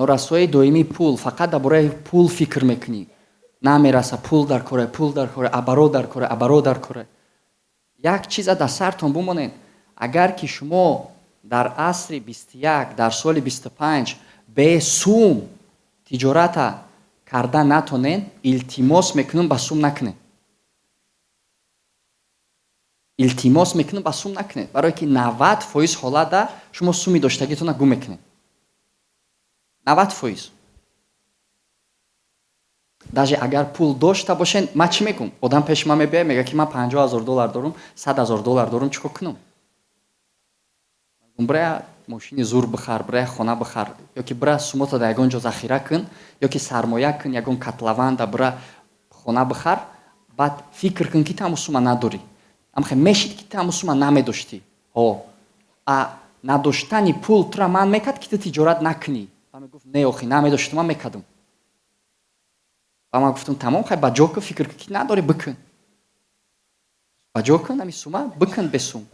Норасоии доимии пул, фақат дар бораи пул фикр мекунӣ, намераса, пул дар коре, пул дар коре, оборот дар коре, оборот дар коре. Як чиза дар сартон бумонед: агар ки шумо дар асри 21, дар соли 25 бе сум тиҷората карда натонед, илтимос мекунам, ба сум накунед. Илтимос мекунам, ба сум накунед, барое ки 90% ҳолата шумо суми доштагитона гум мекунед. 90%. Даже агар пул дошта бошед, ман чӣ мегӯм? Одам пеши ман мебиёяд, мега, ки ман 50 000 доллар дорум, 100 000 доллар дорум, чӣ кор кунам? Бира, мошини зур бихар, бира, хона бихар, ёки бира, сумота дар ягон ҷо захира кун, ёки сармоя кун, ягон котлованда бира, хона бихар. Баъд фикр кун, ки ту ҳамун сума надорӣ. Амхе мешид, ки ту ҳамун сума намедоштӣ. Ҳо, а надоштани пул тура манъ мекард, ки ту тиҷорат накунӣ? Ба мегуфт: «Не, охи, намедоштум, ман мекардум». Ба ман гуфтам: «Тамом, хай, ба ҷо кун, фикр кун, ки надорӣ, бикун, ба ҷо кун ҳами сума, бикун бесум».